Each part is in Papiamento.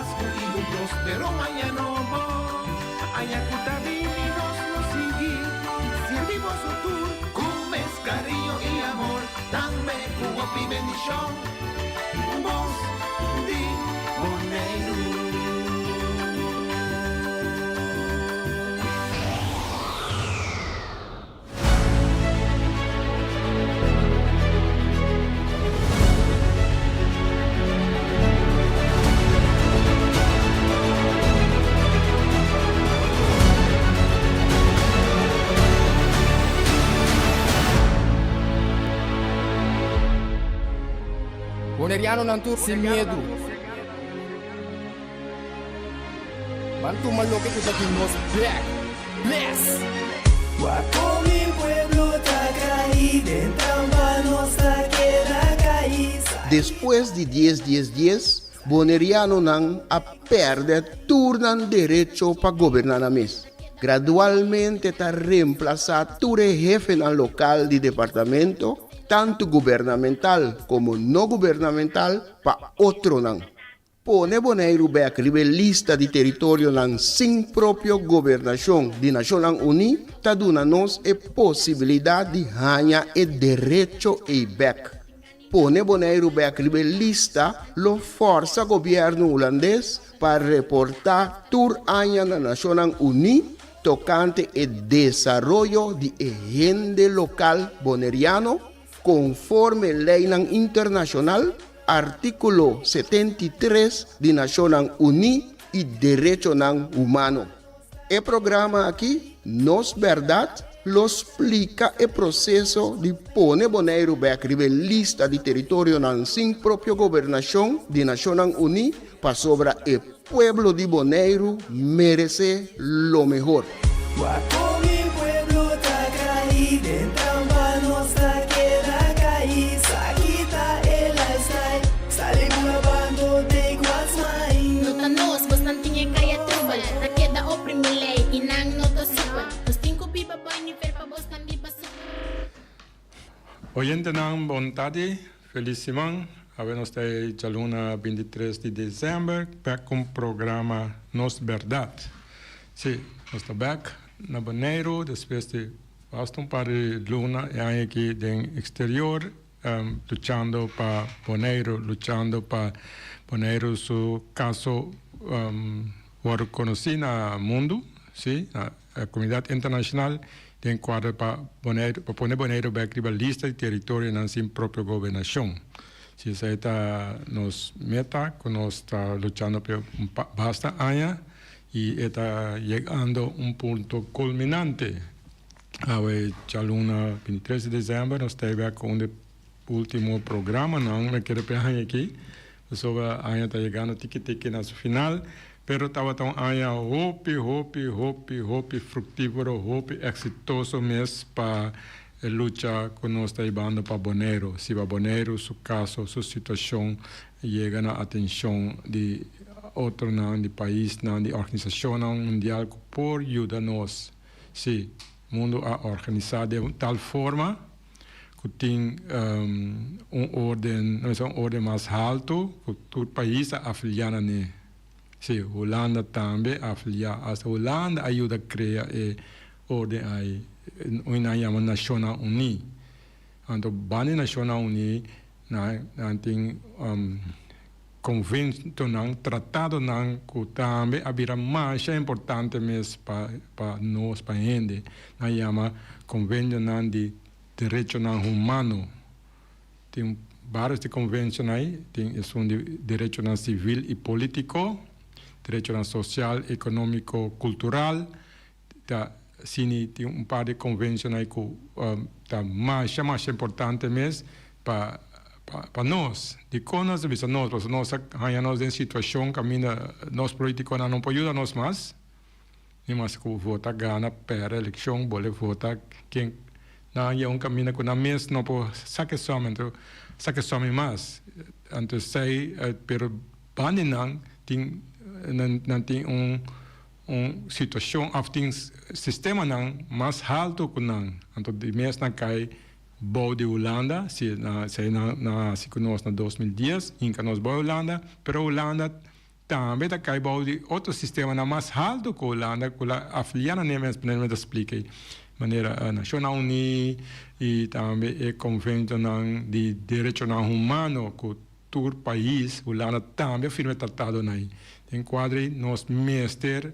Pasku i un próspero aña nobo. Aña ku ta bini nos lo sigui sirbi boso tur ku mes kariño i amor, tambe ku hopi bendishon. Bos di Boneiru. Bonerianonan tur sin miedu. Ban tuma loke ku ta di nos bek. Bless! Wak kon mi pueblo ta kai den trampa nos ta keda kai. Despues di dies dies dies, Bonerianonan a pèrdè tur nan derecho pa goberná nan mes. Gradualmente ta remplasá tur e hefenan lokal di departamento, tantu gubernamental komo no gubernamental, pa otronan. Pone Boneiru bèk riba e lista di teritorionan sin propio gobernashon di Nashonnan Uní ta duna nos e posibilidat di haña e derecho ei bèk. Pone Boneiru bèk riba e lista lo fòrsa gobièrnu hulandes pa reportá tur aña na Nashonnan Uní tokante e desaroyo di e hende lokal boneriano konforme leinan internashonal. Artíkulo 73 di Nashonnan Uní i Derechonan Humano. E programa aki, Nos Bèrdat, lo splika e proseso di pone Boneiru bèk riba e lista di teritorionan sin propio gobernashon di Nashonnan Uní pasobra e pueblo di Boneiru meresé lo mehor. Wak kon mi pueblo ta kai den trampa nos ta keda kai sa kita e lifestyle sali bula bando take what's mine. No ta nos, bosnan tin e kaya trubel Ta keda oprimi lei i nan no ta supel Nos tin ku biba boi nivel pa bosnan biba supel. Oyentenan bon tardi, felis siman. Awe nos ta e djaluna 23 di december bek ku un programa Nos Berdad. Si, nos ta bek na Boneiru despues di basta un par di luna e aña aki den exterior luchando pa Boneiru, luchando pa Boneiru su kaso wòrdu konosí na mundu, si, na komunidat internashonal den kuadro pa Boneiru, pa pone Boneiru bek riba lista di teritorionan sin propio gobernashon. Si esei ta nos meta ku nos ta luchando p'e un basta aña i e ta yegando un punto kulminante. Awe djaluna 23 di desèmber nos ta bek ku un di e ultimo programanan mi kere p'e aña aki. Pasobra aña ta yegando tiki tiki na su final, pero tabata un aña hopi, hopi, hopi, hopi fructífero, hopi exitoso mes pa e lucha cu nos ta hibando pa Boneiru. Si pa Boneiru su caso, su situacion yega na atencion di otronan, di paisnan, di organisacionnan mundial cu por yuda nos. Si, mundo a organisa den tal forma ku tin un orden, no mester un orden mas haltu ku tur pais a afiliá na ne. Sí, Hulanda tambe a afiliá. Asta Hulanda a yuda krea e orden ai, un nan yama Nashonnan Uní. Anto banda di Nashonnan Uní nan nan tin konventonan, tratadonan ku tambe a bira masha importante mes pa pa nos, pa hende. Nan yama konvenionan di derechonan humano. Tin varios di konvenionan ei, tin esun di derechonan sivil i politiko, derechonan sosial, ekonómiko, kultural. Ta asina tin un par di konvenionan ei ku ta masha masha importante mes pa pa nos. Dikon nos ta bisa nos? Pasobra nos a haña nos den situashon kaminda nos politikonan no por yuda nos mas. Ni mas ku vota gana pèrdè elekshon, bole vota ken nan ya un kaminda ku nan mes no por saka e sòmi, anto saka e sòmi mas. Anto esei pero banda di nan tin nan tin un un situashon òf tin sistemanan mas haltu ku nan. Anto di mes nan kai bou di Hulanda, si nan nan hasi ku nos na 2010 hinka nos bou di Hulanda, pero Hulanda. tambe ta kai bou di otro sistemanan mas haltu ku Hulanda ku la afiliá nan mes manera mi ta splika ei manera Nashonnan Uní i tambe e konventonan di derechonan humano ku tur pais Hulanda tambe a firma e tratadonan ei. Den kuadro ei nos mester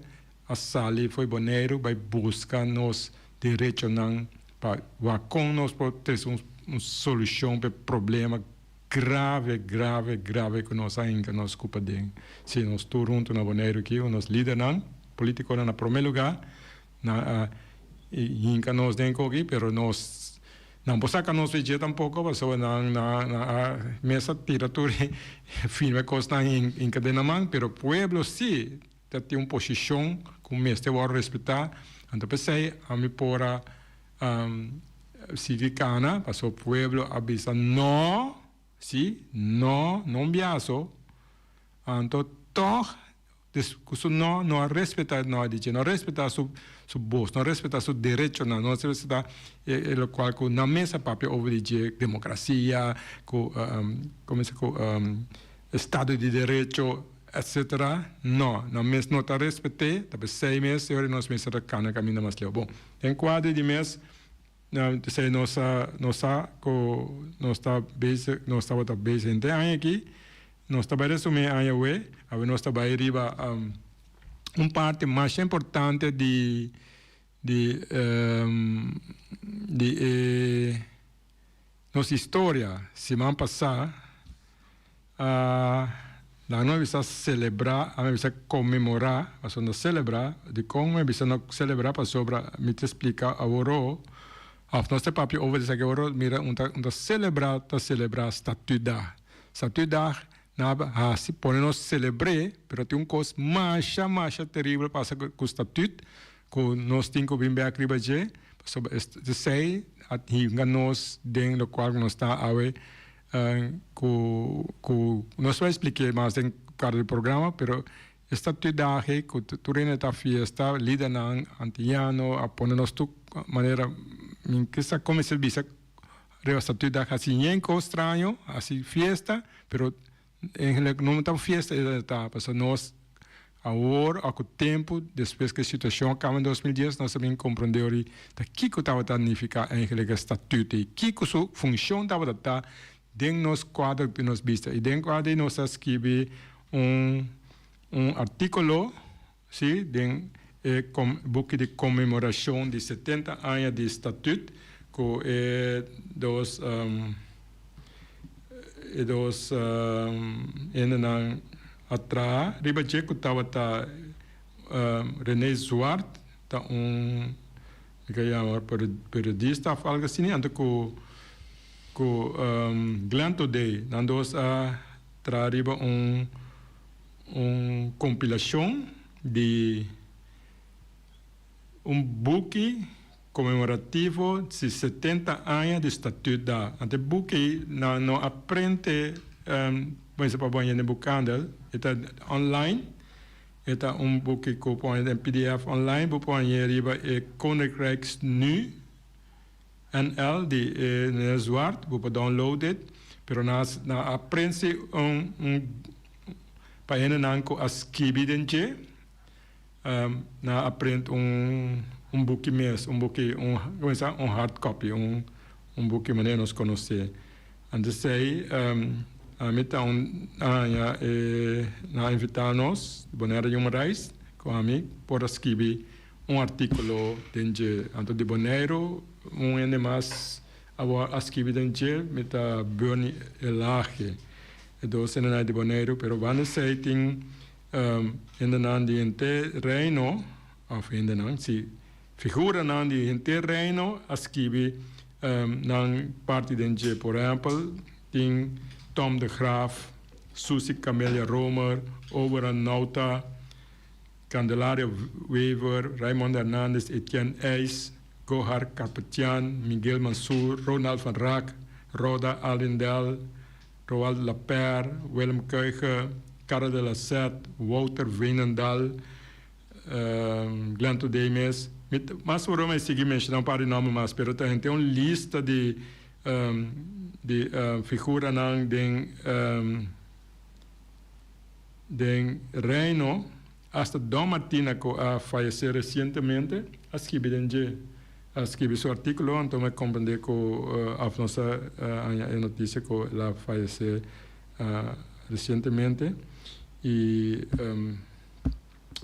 a sali fo'i Boneiru bai buska nos derechonan pa wak kon nos por trese un solushon pa e problema grave, grave, grave ku nos a hinka nos ku paden. Si nos tur huntu na Boneiru aki, nos lidernan, politikonan na prome lugá, nan a hinka nos den koki, pero nos nan por saka nos dje tampoko pasobra nan nan a mes a tira tur e firme kosnan hinka den nan man, pero pueblo si ta tin un posishon ku mester wòrdu respetá, anto p'esei ami por a Sigui cana, paso pueblo a bisa no, si, no, no un biaso, anto tog cu su no, no a respeta no a dice, no a respeta su su bos, no a respeta su derechonan, no a respeta e locual cu nan mes a papia over di dje, democracia, cu como se cu estado di derecho. Etc. No, nan mes no ta respet'é, ta p'esei mes e ora nos mester ta kana kaminda mas leu. Bon, den kuadro di mes, p'esei nos a nos sa ku nos ta bezig, nos tabata bezig henter aña aki, nos ta bai resumí e aña awe, awe nos ta bai riba un parti masha importante di di di e nos historia. Siman pasá. Nan no a bisa selebrá, a bisa konmemorá, pasobra no selebrá. Dikon mi a bisa no selebrá? Pasobra mi ta splika aworó, òf nos ta papia over di esaki aworó, mira un ta un ta selebrá ta selebrá Statuutdag. Statuutdag nan a hasi pone nos selebr'é, pero tin un kos masha masha teribel pasa ku Statuut ku nos tin ku bin bèk riba dje, pasobra esei a hinka nos den lokual ku nos ta awe. Cu cu nos lo explique mas den cuadro di programa pero e statudahe cu tur hende ta fiesta lidernan antiyano a pone nos tur manera mi ke sa como mester bisa riba statudag haci yen cos straño haci fiesta pero Eigenlijk no ta un fiesta e ta pasobra nos awor a ku tempu despues ku e situashon a kaba en 2010 nos a bin komprondé ori ta kiko tabata nifiká eigenlijk e statut ei, kiko su funshon tabata ta den nos kuadro di nos bista. I den kuadro ei nos a skibi un un artíkulo si den e buki di konmemorashon di 70 aña di statut ku e dos E dos hendenan a traha riba dje ku tabata René Zwart, ta un mi ke yama periodista òf algu asina, anto ku ku Glenn Thodé. Nan dos a traha riba un un kompilashon di un buki Conmemorativo di 70 aña di Statuut da. Ante e buki nan no a prente bo pa bo hende boekhandel, e ta online, e ta un buki ku por haña den pdf online, bo por hañ'e riba e Koninkrijksnu NL di e Meneer Zwart, bo por download it, pero nan a prent si un pa hendenan ku a skibi den dje. Nan a print un un buki mes, un buki un como sa un hard copy, un un buki manera nos conoce. Antes esey ami ta un aña e nan a invita nos di Bonaire Human Rights cu ami por a skibi un articulo den dje. Anto di Boneiru un hende mas a skibi den dje mi ta Bernie Elhage. E dos hendenan di Boneiru pero banda esey tin Hendenan di henter Reino, òf hendenan, sí, figuranan di henter Reino a skibi nan parti den dje. Por ehèmpel, tin Tom de Graaf, Suzy Camelia Romer, Oberon Nauta, Candelaria Wever, Raymond Hernandez, Etienne IJs, Gohar Karpetian, Miguel Mansur, Ronald van Raak, Roda Arrindell, Roald Lapère, Willem Kuijge, Karel de la Set, Wouter Veenendaal, Glenn Thodé mes. Mi ta mas ora mi a sigui menshoná un par di nòmber mas, pero ta henter un lista di di figuranan den. Den Reino, hasta Don Martina ku a fayesé resientemente a skibi den dje, a skibi su artíkulo, anto mi a komprendé ku òf nos a haña e notisia ku el a fayesé resientemente i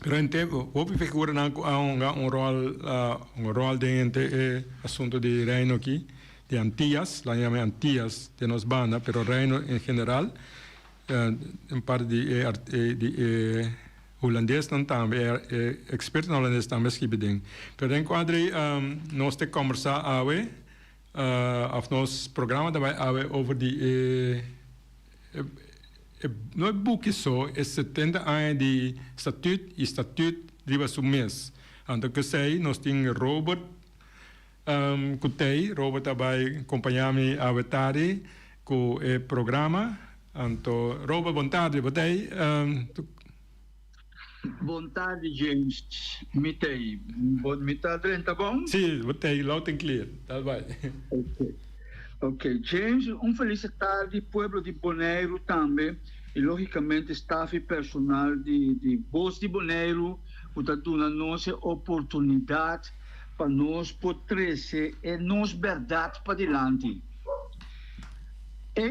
pero henter hopi figuranan ku a hunga un ròl un ròl den henter e asuntu di Reino aki, di Antias, laga yama e Antias den nos banda, pero Reino en general. Un parti di e di e hulandesnan tambe, e ekspertonan hulandes tambe a skibi den. Pero den kuadro ei nos ta kombersá awe, òf nos programa ta bai awe over di e e no e buki so, e 70 aña di Statüt i Statüt riba su mes. Anto k'esei nos tin Robert ku tei, Robert a bai kompañá mi awe tardi ku e programa. Anto Robert bon tardi, bo tei? Bon tardi James, mi tei. Bo mi ta drenta bon? Sí, bo tei loud and clear. Dal bai. Ok, ok James, un felis tardi pueblo di Boneiru tambe y logicamente staf y personal di di Bos di Boneiru cu ta duna nos e oportunidad pa nos por trece e nos berdad padilanti. E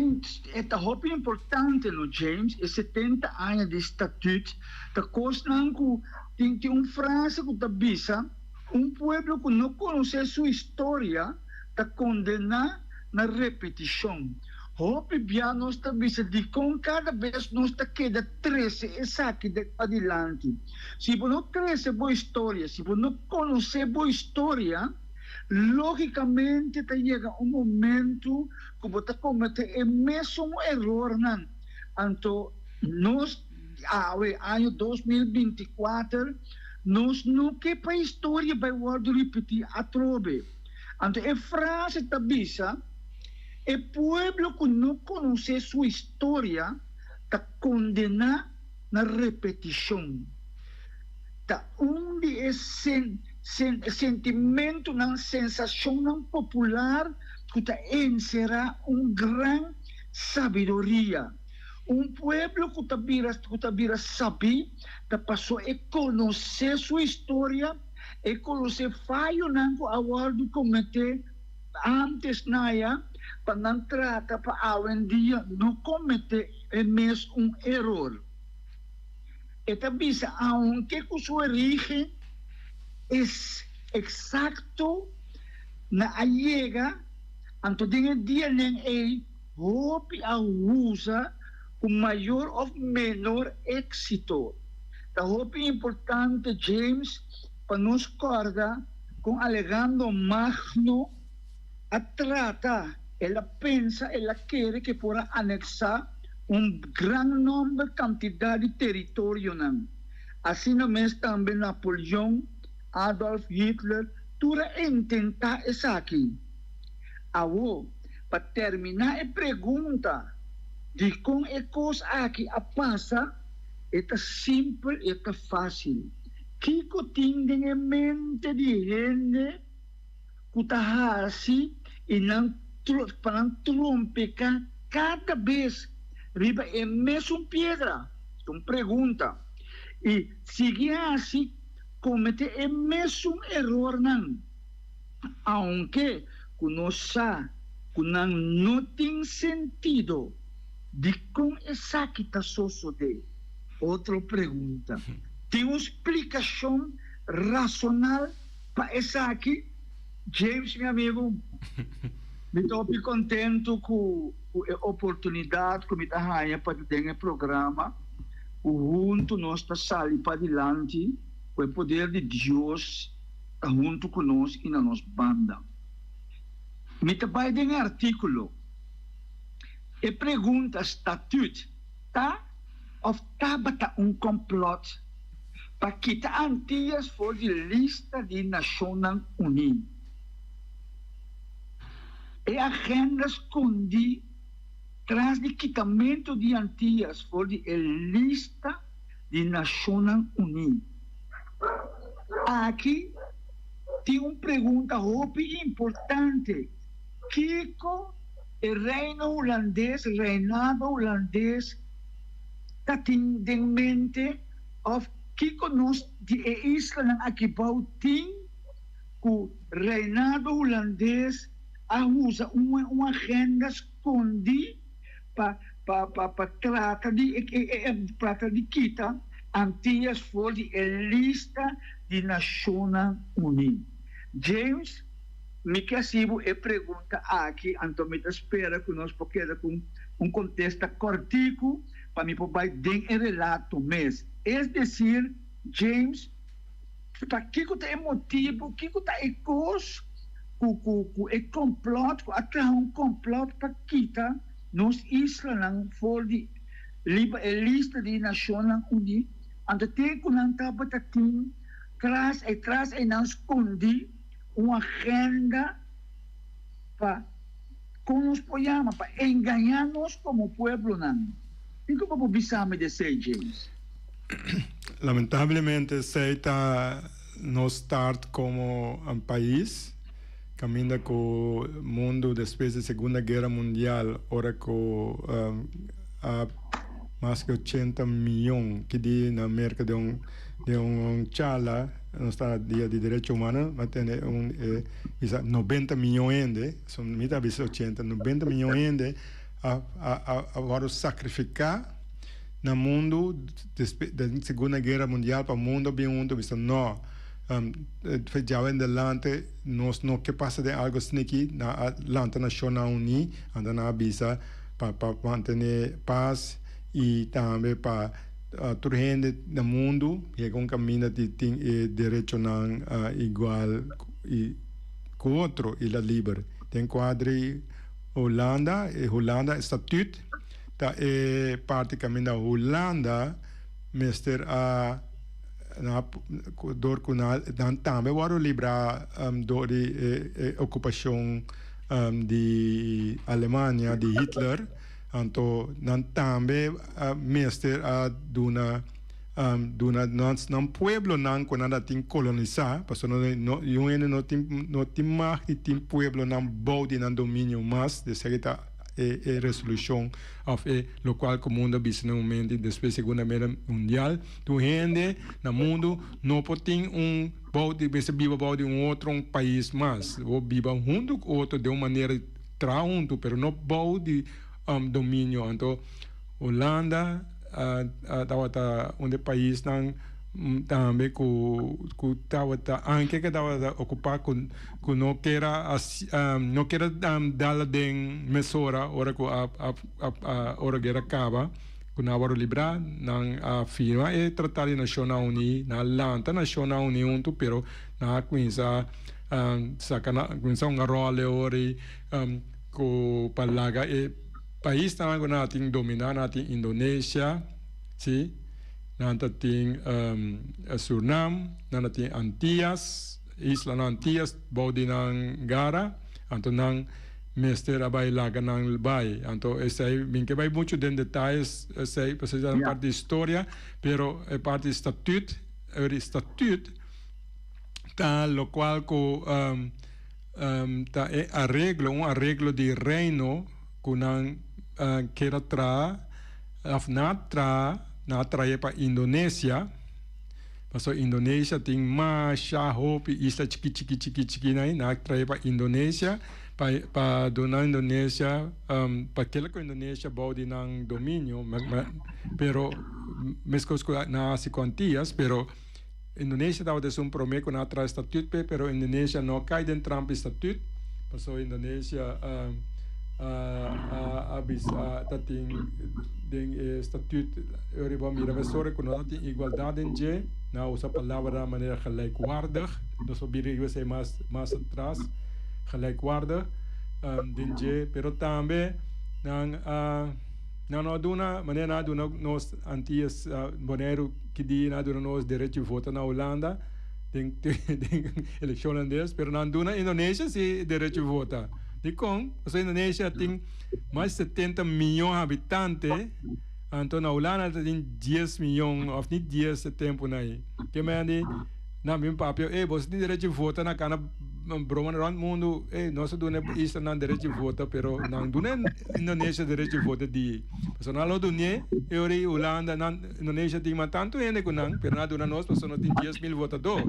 ta hopi importante no James, e 70 aña di Statuut ta cosnan cu tin tin un frase cu ta bisa un pueblo cu no conoce su historia ta condena na repeticion. Hopi bia nos ta bisa dicon cada bes nos ta keda trece esaki den padilanti. Si bo no trece bo historia, si bo no conoce bo historia, logicamente ta yega un momento cu bo ta comete e mesun erornan. Anto nos awe, año 2024, nos no ke pa historia bay wordo ripiti atrobe. Anto e frase ta bisa, E pueblo cu no conoce su historia ta condena na repeticion. Ta un di e sentimentonan, sensacionnan popular cu ta encera un gran sabiduria. Un pueblo cu ta bira cu ta bira sabí ta paso e conoce su historia, e conoce fayonan cu a wordo comete antes naya pa nan trata pa awendia no comete e mes un eror. E ta bisa aunke cu su origen es exacto na a yega, anto den e dianan ey hopi a usa cu mayor of menor exito. Ta hopi importante James pa nos corda con Alejandro Magno a trata, el a pensa, el a kere ke por a aneksá un gran nomber kantidat di teritorionan. Asina mes tambe Napoleon, Adolf Hitler, tur a intentá esaki. Awo, pa terminá e pregunta dikon e kos aki a pasa, e ta simpel, e ta fásil. Kiko tin den e mente di hende ku ta hasi i nan pa nan trompeká kada bes riba e mesun piedra? Ta un pregunta. I sigui hasi kometé e mesun erornan, aunke ku nos sa ku nan no tin sentido. Dikon esaki ta sosodé? Otro pregunta. Tin un splikashon rasonal pa esaki? James, mi amigu, mi ta hopi kontentu ku e oportunidat ku mi ta haña pa ta den e programa ku huntu nos ta sali padilanti ku e poder di Dios ta huntu ku nos i na nos banda. Mi ta bai den e artíkulo. E pregunta Statut ta òf tabata un kòmplòt pa kita Antias for di lista di Nashonnan Uní? E agenda skondí tras di kitamentu di Antias for di e lista di Nashonnan Uní. Aki tin un pregunta hopi importante, Kiko e Reino Hulandes, Reinado Hulandes, ta tin den mente òf kiko nos di e islanan aki bou tin ku Reinado Hulandes a usa un un agenda skondí pa pa pa pa trata di trata di kita Antillas for di e lista di Nashonnan Uní. James, mi ke hasi bo e pregunta aki, anto mi ta spera ku nos por keda ku un kontesta kòrtiku pa mi por bai den e relato mes. Es desir, James, pakiko ta e motibu, kiko ta e kos ku ku ku e kòmplòt, ku a traha un kòmplòt pa kita nos islanan for di riba e lista di Nashonnan Uní, anto te ku nan tabata tin tras ei tras einan skondí un agenda pa, kon nos por yama, pa engañá nos komo pueblonan. Kiko bo por bisa mi di esei, James? Lamentablemente esei ta nos start komo pais, kaminda ku mundu despues di Segunda Guera Mundial ora ku a mas ku ochenta miyon kidi na Merka den un charla nos ta dia di derecho humano a tene un bisa nobenta miyon hende, mi ta bisa ochenta, nobenta miyon hende a a wòrdu sakrifiká. Na mundu den Segunda Guera Mundial pa mundu a bin huntu a bisa no, djawe en delante nos no ke pasa den algo asina aki, nan a lanta Nashonnan Uní, anto nan a bisa pa pa mantene pas i tambe pa tur hende na mundu yega un kaminda di tin e derechonan igual i ku otro i la liber. Den kuadri Hulanda, e Hulanda Statuut. Ta e parti kaminda Hulanda mester a na dor ku nan tambe wòrdu librá dor di e okupashon di Alemania di Hitler anto nan tambe mester a duna duna nan pueblonan ku nan a tin kolonisá pasobra no hende no tin no tin mag di tin pueblonan bou di nan dominio mas esaki ta e e resolucion of e locual cu mundo a bisa na momento despues segunda guera mundial tur hende na mundo no por tin un bou di mester biba bou di un otro un pais mas bo biba hunto cu otro den un manera di traha hunto pero no bou di dominio anto Hulanda a tabata un di e paisnan tambe cu cu tabata anke cu tabata ocupa cu cu no kier a no kier a dal den mesora ora cu a a ora guera caba cu nan a worde libra nan a firma e Tratado di Nacionnan Uni nan a lanta Nacionnan Uni hunto pero nan a cuminsa saca nan a cuminsa hunga rol e ora ey cu pa laga e paisnan cu nan a tin domina nan a tin Indonesia si. Nan ta tin Surnam, nan ta tin Antias, islanan Antias bou di nan gara, anto nan mester a bai laga nan bai. Anto esei, mi ke bai muchu den detayes esei, pasobra esei ta parti di historia, pero e parti di statuut, e statuut ta lokual ku ta e areglo, un areglo di reino ku nan kier a traha. Of na tra na trae pa Indonesia, pasobra Indonesia tin masha hopi isla chiki chiki chiki chiki nan, na trae pa Indonesia pa pa duna Indonesia pa keda ku Indonesia bou di nan dominio, pero meskos ku nan hasi ku Antias, pero Indonesia tabata esun prome ku nan a traha statuut p'e, pero Indonesia no a kai den trampa e statuut, pasobra Indonesia a bisa ta tin den e statuut ora bo a mira mesora ku no ta tin igualdat den dje, nan a usa palabranan manera gelijkwaardig, nos por bira riba esei mas mas atras, gelijkwaardig den dje, pero tambe nan a nan no a duna manera nan a duna nos Antias Boneiru. Ki dia nan a duna nos derecho di vota na Hulanda den elekshon hulandes, pero nan duna Indonesia si derecho di vota. Dikon? Pasobra Indonesia tin mas di setenta miyon habitante, anto na Hulanda ta tin dies miyon òf ni dies e tempunan ei. Ke mende nan bin papia, ey boso tin derecho di vota na kana. broma rond mundu, ey, nos a duna e islanan derecho di vota, pero nan duna Indonesia derecho di vota di. Pasobra nan lo dun'é, e ora ei Hulanda, nan, Indonesia tin mas tantu hende ku nan, pero nan a duna nos pasobra nos tin 10,000 votadó.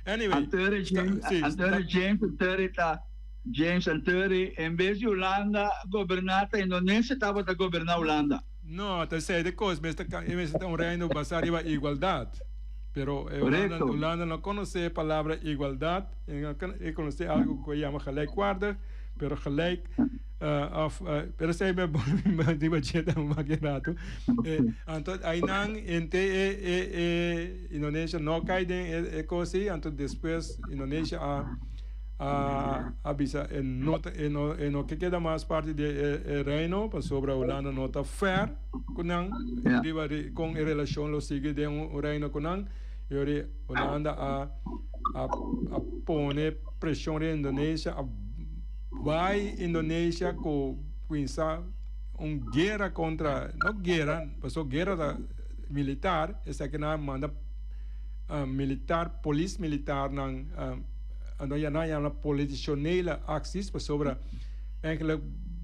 Anyway, Antori, sta, James, si, sta. Antori, James, Antori ta, James, Antori, en bes di Hulanda goberná ta Indonesia tabata goberná Hulanda. No, ta esei de kos, mester ka, e mester ta un reino basá riba igualdat. Pero e Hulanda, Korekto. Hulanda no konosé e palabra igualdat, e no e konosé algu ku e yama gelijkwaardig, pero gelijk, of, pero esei mi a pone riba dje tambe un baki ratu. Anto ainan henter e e e Indonesia no kai den e e kos ei, anto despues Indonesia a a a bisa e no ta e no e no ke keda mas parti di e e reino pasobra Hulanda no ta fair ku nan Ja. riba ri kon e relashon lo sigui den un reino ku nan i ora Hulanda a a a pone preshon riba Indonesia a bai Indonesia ku kuminsá un guera kontra no guera pasobra guera ta militar esaki nan a manda militar polis militarnan Anto ya nan yama politionele acties pasobra eigenlijk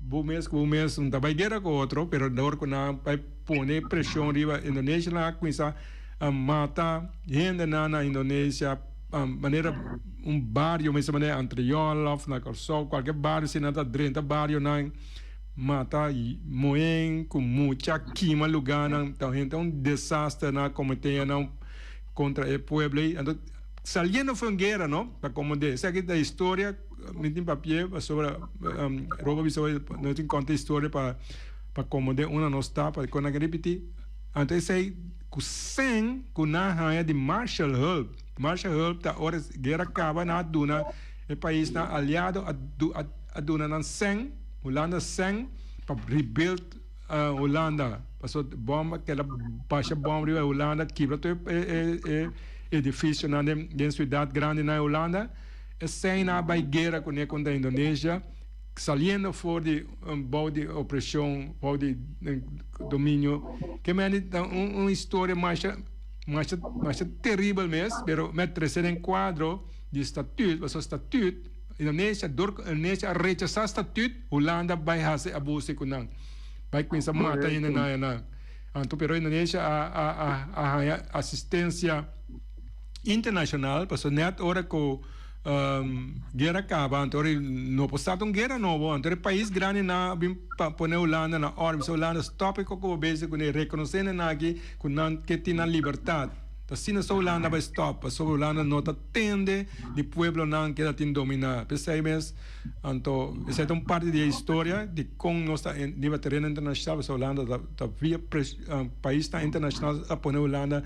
bo mes ku bo mes no ta bai guera ku otro pero dor ku nan bai pone presion riba Indonesia nan a kuminsa mata hendenan na Indonesia manera un bario mester manera Antriol of na Kòrsou kualke bario si nan ta drenta barionan mata muhé ku mucha kima luganan ta un desaster nan a komete nan kontra e pueblo ei anto. Saliendo for un guera no, pa como de esaki ta historia, mi tin papia pasobra Robo bisa hoy no tin conta historia pa pa como de una nos ta pa con nan ripiti, anto esey cu cen cu nan haya di Marshall Hulp, Marshall Hulp ta ora guera caba nan a duna e paisnan aliado a a duna nan cen, Hulanda cen pa rebuild Hulanda pasobra bomba keda basha bomba riba Hulanda kibra tur e e edificionan den ciudad grandi na Hulanda esey nan a bay guera cune contra Indonesia saliendo for di bou di opresion bou di dominio ke mende ta un historia masha masha masha teribel mes pero mi a trece den cuadro di statuut pasobra statuut Indonesia dor ku Indonesia a rechasá statuut, Hulanda bai hasi abuse ku nan. Bai kuminsá mata hende nan e nan. Anto pero Indonesia a a a a haña asistensia internashonal pasobra nèt ora ku guera kaba anto ora no por start un guera nobo anto e pais grandinan a bin pa pone Hulanda na òrde bisa Hulanda stòp e koko bo bezig kuné rekonosé nan aki ku nan ke tin nan libertat. Ta asina so Hulanda bai stòp pasobra Hulanda no ta tende di pueblonan ke ta tin dominá. P'esei mes, anto, esei ta un parti di e historia di kon nos ta riba tereno internashonal, pasobra Hulanda ta ta via paisnan internashonal a pone Hulanda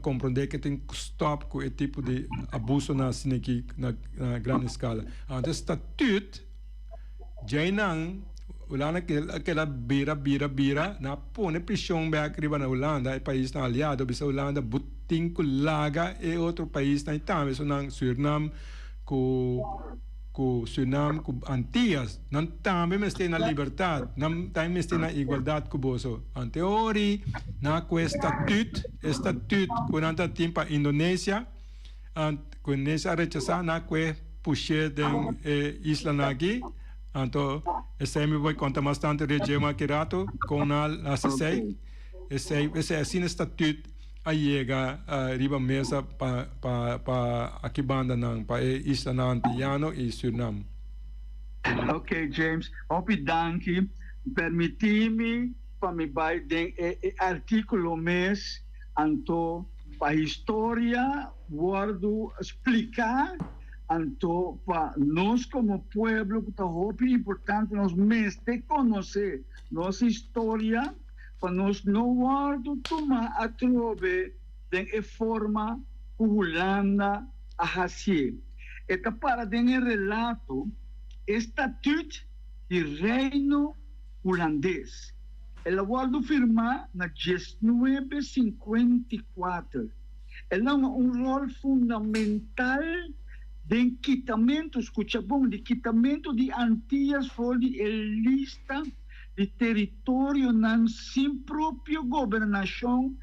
komprondé ke tin ku stòp ku e tipo di abusonan asina aki na na gran eskala. Anto e statüt djeinan Hulanda a keda bira bira bira, nan a pone preshon bèk riba na Hulanda, e paisnan aliado, bisa Hulanda bo tin ku laga e otro paisnan i tambe esunnan Surinam ku ku Surinam ku Antias, nan tambe mester na libertat, nan tambe mester na igualdat ku boso. Anteori nan a kohe statüt, e statüt ku nan ta tin pa Indonesia, ku Indonesia a rechasá, nan a kohe push'é den e islanan aki. Anto esei mi por konta mas tantu riba dje aki rato kon nan a hasi esei. Esei esei asina statüt a yega riba mesa pa pa pa aki bandanan pa e islanan Antiyano i Sürnam. Ok James, hopi danki. Permití mi pa mi bai den e e artíkulo mes anto pa historia wòrdu spliká. Anto pa nos komo pueblo ku ta hopi importante nos mester konosé nos historia pa nos no wòrdu tumá atrobe den e forma ku Hulanda a hasié. E ta para den e relato e Statut di Reino Hulandes. El a wòrdu firmá na diesnuebe 54. El a hunga un ròl fundamental den kitamentu, skucha bon, di kitamentu di Antias for di e lista di teritorionan sin propio gobernashon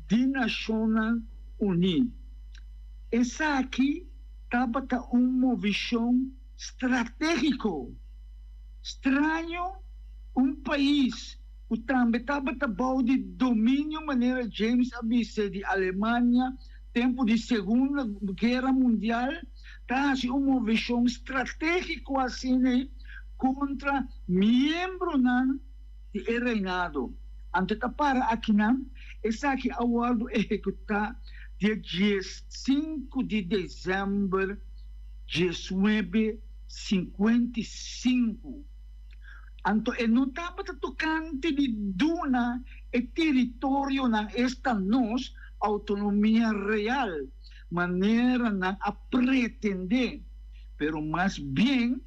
di Nashonnan Uní. Esaki. tabata un movishon stratégiko. Straño, un pais ku tambe tabata bou di dominio manera James a bis'é di Alemania tempu di Segunda Guera Mundial ta hasi un movishon stratégiko asina kontra miembronan di e reinado. Anto ta para akinan, esaki a wòrdu ehekutá dia diesinku di desèmber diesnuebe 55. Anto e no tabata tokante di duna e teritorionan, esta nos, outonomia real, manera nan a pretendé, pero mas bien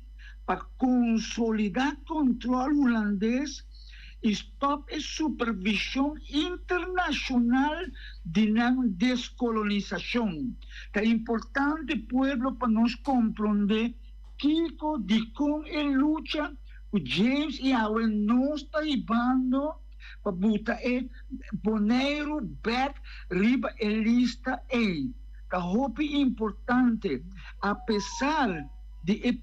pa konsolidá kontròl hulandes i stòp e supervishon internashonal di nan deskolonisashon. Ta importante pueblo pa nos komprondé Kiko dikon e lucha ku James i awe nos ta hibando pa buta e Boneiru bek riba e lista ei ta hopi importante apesar di e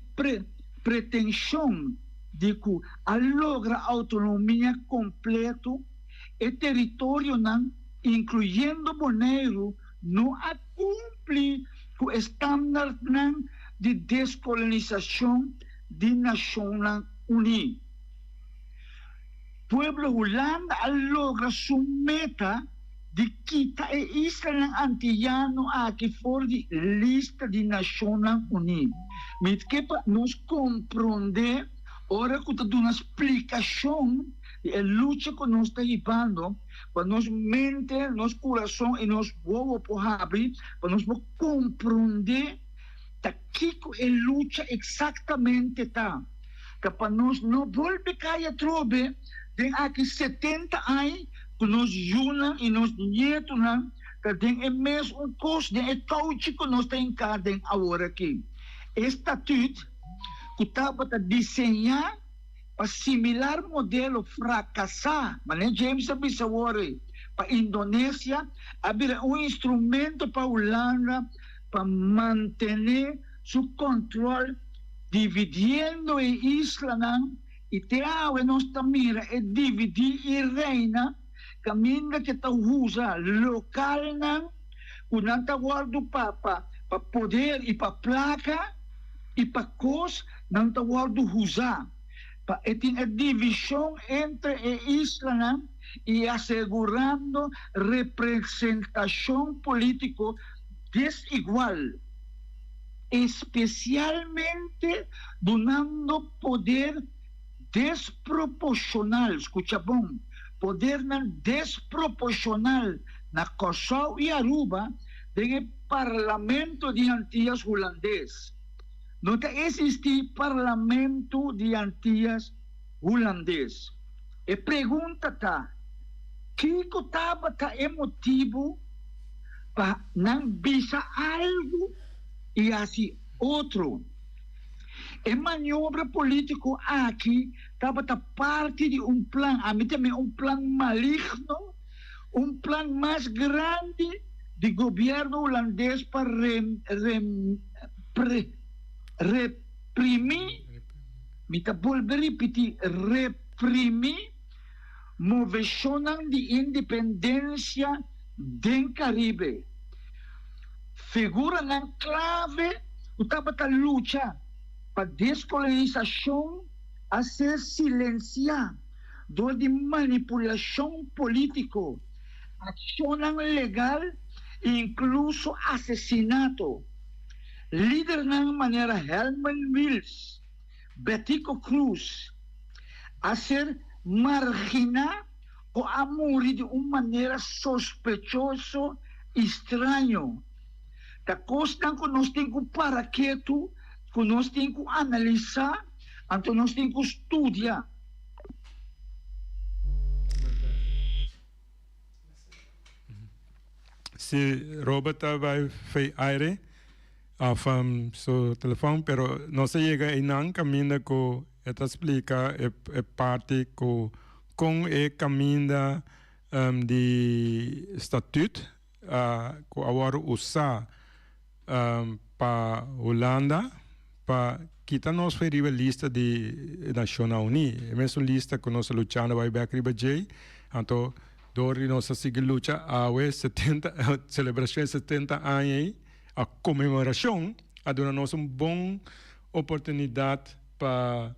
pretenshon di ku a logra outonomia kompleto e teritorionan inkluyendo Boneiru no a kumpli ku e standardnan di deskolonisashon di Nashonnan Uní. Pueblo Hulanda a logra su meta di kita e islanan antiyano aki for di lista di Nashonnan Uní. Mi ke pa nos komprondé ora ku ta duna splikashon di e lucha ku nos ta hibando pa nos mente, nos kurason i nos wowo por habri pa nos por komprondé ta kiko e lucha eksaktamente ta. Ta pa nos no bolbe kai atrobe den aki setenta aña ku nos yunan i nos nietunan ta den e mes un kos, den e kouchi ku nos ta hinká den aworakí. E statüt ku tabata diseñá pa similar modelo frakasá, manera James a bisa awor ei, pa Indonesia a bira un instrumento pa Hulanda pa mantené su kòntròl dividiendo e islanan i te awe nos ta mira e dividí i reina kaminda ke ta usa lokalnan ku nan ta wòrdu pa pa pa poder i pa plaka i pa kos nan ta wòrdu usa pa e tin e divishon entre e islanan i asegurando representashon polítiko desigual, espesialmente dunando poder desproporshonal, skucha bon, podernan desproporshonal na Kòrsou i Aruba den e Parlamento di Antias Hulandes. No ta existi Parlamento di Antias Hulandes. E pregunta ta, kico tabata e motibo pa nan bisa algo y haci otro? E maniobra politico aki tabata parti di un plan, ami ta mira un plan maligno, un plan mas grandi di gobierno Hulandes pa reprimi, mi ta bolbe ripiti, reprimi moveshonnan di independensia den Karibe. Figuranan klave ku tabata lucha pa deskolonisashon a ser silensiá dor di manipulashon polítiko, akshonnan legal i inkluso asesinato. Lidernan manera Helman Wiels, Betico Croes a ser marginá o a muri di un manera sospechoso i straño. Ta kosnan ku nos tin ku para ketu, ku nos tin ku analisá, anto nos tin ku studia. Si Robert ta bai fei aire of su telefon pero nos a yega einan caminda cu e ta splica e parti cu con e caminda di statuut cu a wordo usa pa. pa Hulanda pa kita nos for riba e lista di Nashonnan Uní, e mesun lista ku nos a luchando bai bek riba djei. Anto dor di nos a sigui lucha awe setenta selebrashon di 70 aña ei, a konmemorashon a duna nos un bon oportunidat pa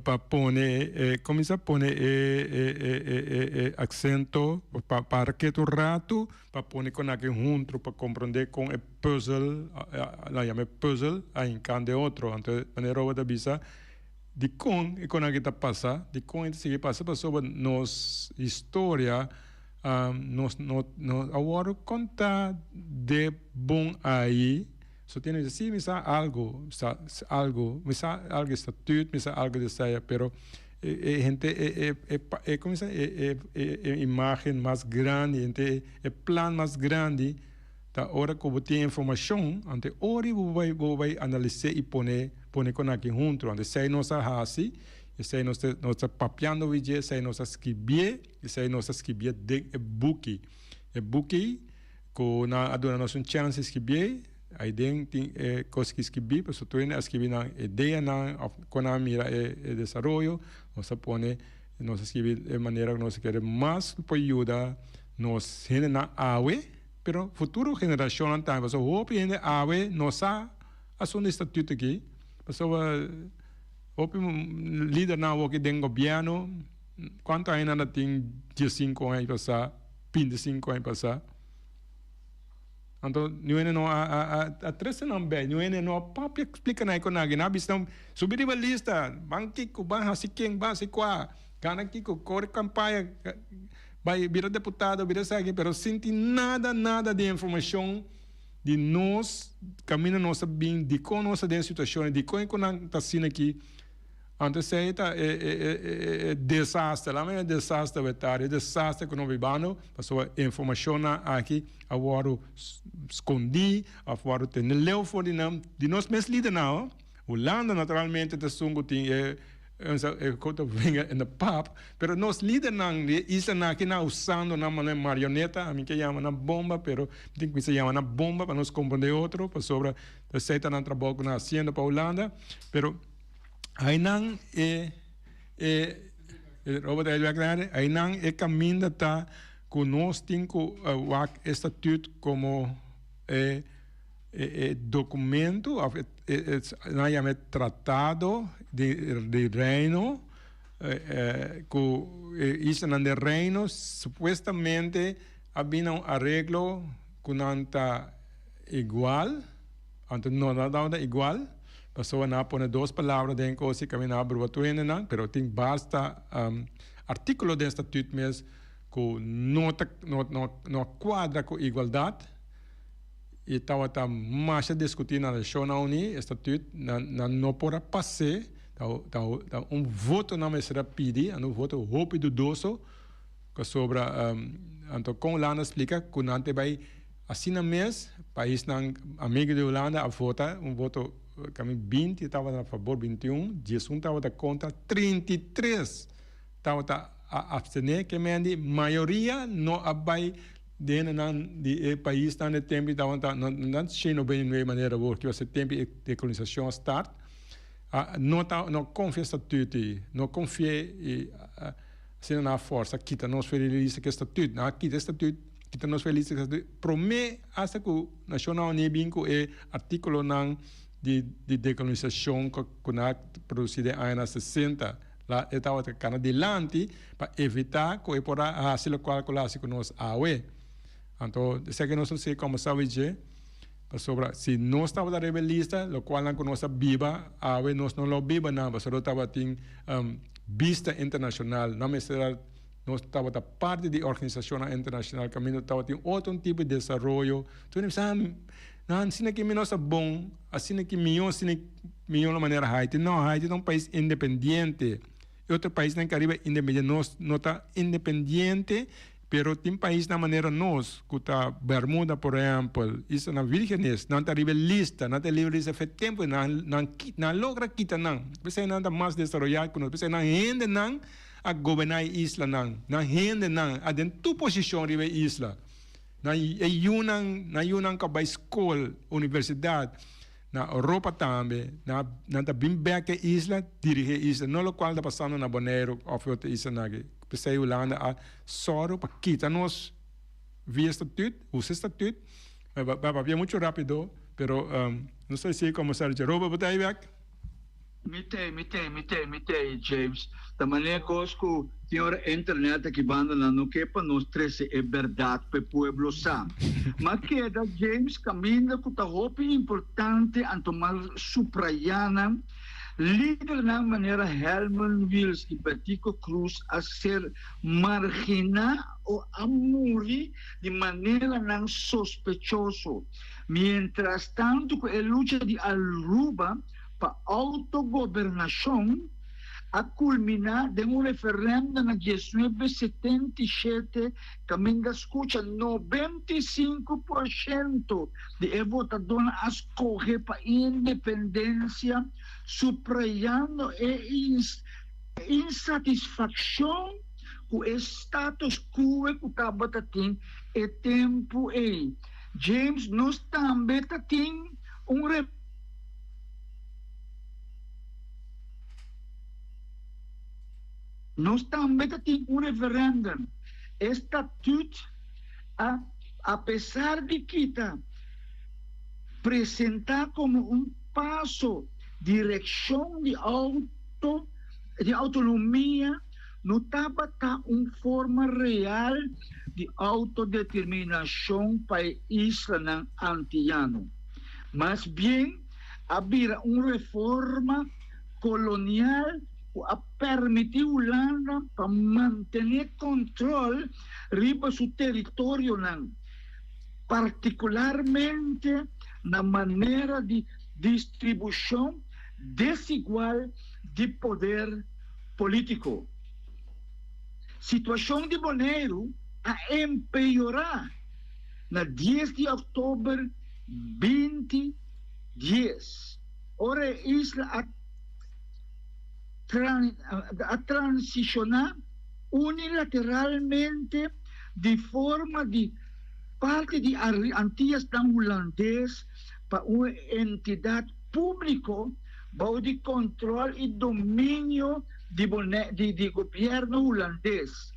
pa pone e kuminsá pone e e e e aksento pa para ketu ratu pa pone kon aki huntu pa komprondé kon e pùzel nan yama e pùzel a hinká den otro. Anto manera Robert a bisa dikon e kon aki ta pasa dikon e ta sigui pasa pasobra nos historia nos no no a wòrdu kontá de bon ahi. So tiene dice, sí, mi sa algo, sa algo, mi sa algo estatuut, mi sa algo de esaya, pero e, e hende, e, e, e, e, como e, e, e, e imagen mas grandi, hende, e plan mas grandi, ta ora ku bo tin informashon, ante ora bo bai, bo bai analis'é i pone, pone kon aki hunto. Ante esei nos a hasi, esei nos ta, nos ta papiando wi dje, esei nos a skibié, esei nos a skibié den e buki. E buki Ku nan a duna nos un chèns di skibié, aiden tin e kos ki skibí, pasobra tur hende a skibi nan ideanan òf kon nan a mira e desaroyo. Nos a pone, nos a skibi e manera ku nos a kere mas por yuda nos hendenan awe, pero futuro generashonnan tambe, pasobra hopi hende awe no sa asuntu di statuto aki, pasobra hopi lidernan awoki den gobièrnu, kuantu aña nan ta tin diesinku aña pasá? 25 aña pasá. Anto niun hende no a a a a trese nan bèk, niun hende no a papia splika nan kon nan a bisa nan subi riba lista, ban kiko, ban hasi ken, ban hasi kua, gana kiko, kore kampaña, bai bira deputado, bira esaki, pero sin tin nada nada di informashon di nos kaminda nos a bin, dikon nos ta den e situashon, dikon e ku nan ta asina aki. Anto esei ta e e e e desaster, laat me desaster wetari, e desaster ku nos bibando, pasobra e informashonnan aki a wòrdu skondí òf wòrdu tene leu for di nan, di nos mes lidernan ho. Hulanda naturalmente ta esun ku tin e e kos ta vinger in de pap, pero nos lidernan di e islanan aki nan usando nan manera marioneta, ami ke yama nan bomba, pero mi tin kuminsá yama nan bomba pa nos komprondé otro, pasobra esei ta nan trabou ku nan hasiendo pa Hulanda, pero. Ainan e e Robert Edward ainan e kaminda ta ku nos tin ku wak e statuut komo e e dokumento òf e nan yama e tratado di di reino ku e islanan den reino supuestamente a bini na un areglo ku nan ta igual. Anto no na tabata igual, pasobra nan a pone dos palabra den kos i kaminda nan a bruba tur hendenan, pero tin basta artíkulo den statüt mes ku no ta no no no a kuadra ku igualdat i tabata masha diskutí na Nashonnan Uní e statüt nan nan no por a pas'é ta ta ta un voto nan mester a pidi anto un voto hopi dudoso pasobra anto kon Hulanda a splika ku nan ta bai Asina mes, paisnan amigu di Hulanda a vota, un voto kami 20 tabata na fabor, 21, 11 tabata kontra, 33 tabata a abstené, ke men di mayoria no a bai den hendenan di e paisnan e tempu tabata nan 199 manera awor ki a tempu e dekolonisashon a start, no ta no konfia statuut ei, no konfia i asina nan a forsa kita nos for di lista ku e statuut, nan a kita e statuut. Kita nos felis promé hasta ku Nashonnan Uní bin ku e artíkulonan di di dekolonisashon ku nan a produsí den añanan 60. La e tabata kana dilanti pa evitá ku e por a hasi lokual ku lo hasi ku nos awe. Anto esaki nos lo sigui kòmbersá wit dje pasobra si nos tabata rebelista lokualnan ku nos a biba awe nos no lo biba nan pasobra lo tabatin bista internashonal. Nan mester a. Nos tabata parti di organisashonnan internashonal kaminda tabatin otro un tipo di desaroyo. Tur hende bisa, nan asina ki mi nos ta bon, asina ki mihó, asina mihó la manera Haiti. No, Haiti ta un pais independiente. E otro paisnan Karibe independiente. Nos no ta independiente, pero tin paisnan manera nos ku ta Bermuda por ehèmpel, Islanan Vírgenes, nan ta riba e lista, nan ta riba e lista fe tempu, nan nan nan logra kita nan. P'esei nan ta mas desaroyá ku nos, p'esei nan hendenan. A goberná e islanan, nan hendenan a den tur posishon riba e isla. Nan e yunan, nan yunan ku a bai skol, universidat. Na Europa tambe nan nan ta bin bek e isla dirigi e isla no locual ta pasando na Boneiru of e otro islanan aki. P'esei Hulanda a sòru pa kita nos via statuut, usa e statuut. Mi a papia mucho rapido pero nos ta sigui combersa riba dje. Robert bo ta ei bek? Mi t'ei, mi t'ei, mi t'ei, mi t'ei, James. Ta manera kos ku tin ora internet aki banda nan no ke pa nos trese e bèrdat pa e pueblo sa. Ma keda, James, kaminda ku ta hopi importante anto mas suprayá nan, lidernan manera Helman Wiels i Betico Croes a ser marginá o a muri di maneranan sospechoso. Mientrastantu ku e lucha di Aruba pa autogobernashon a kulminá den un referèndum na diesnuebe 77 kaminda skucha 95% di e votadónan a skohe pa independensia suprayando e insatisfakshon ku e status quo ku tabata tin e tempu ei. James, nos tambe ta tin un. Nos tambe ta tin un referendum. E statuut a, apesar di kita presenta como un paso direccion di auto di autonomia, no tabata un forma real di autodeterminacion pa e islanan Antiyano. Mas bien a bira un reforma kolonial ku a permití Hulanda pa mantené kòntròl riba su teritorionan, partikularmente na manera di distribushon desigual di poder polítiko. Situashon di Boneiru a empeorá na dies di òktober 2010, ora e isla a a transishoná unilateralmente di forma di parti di Antiasnan Hulandes pa un entidat públiko bou di kòntròl i dominio di di gobièrnu hulandes.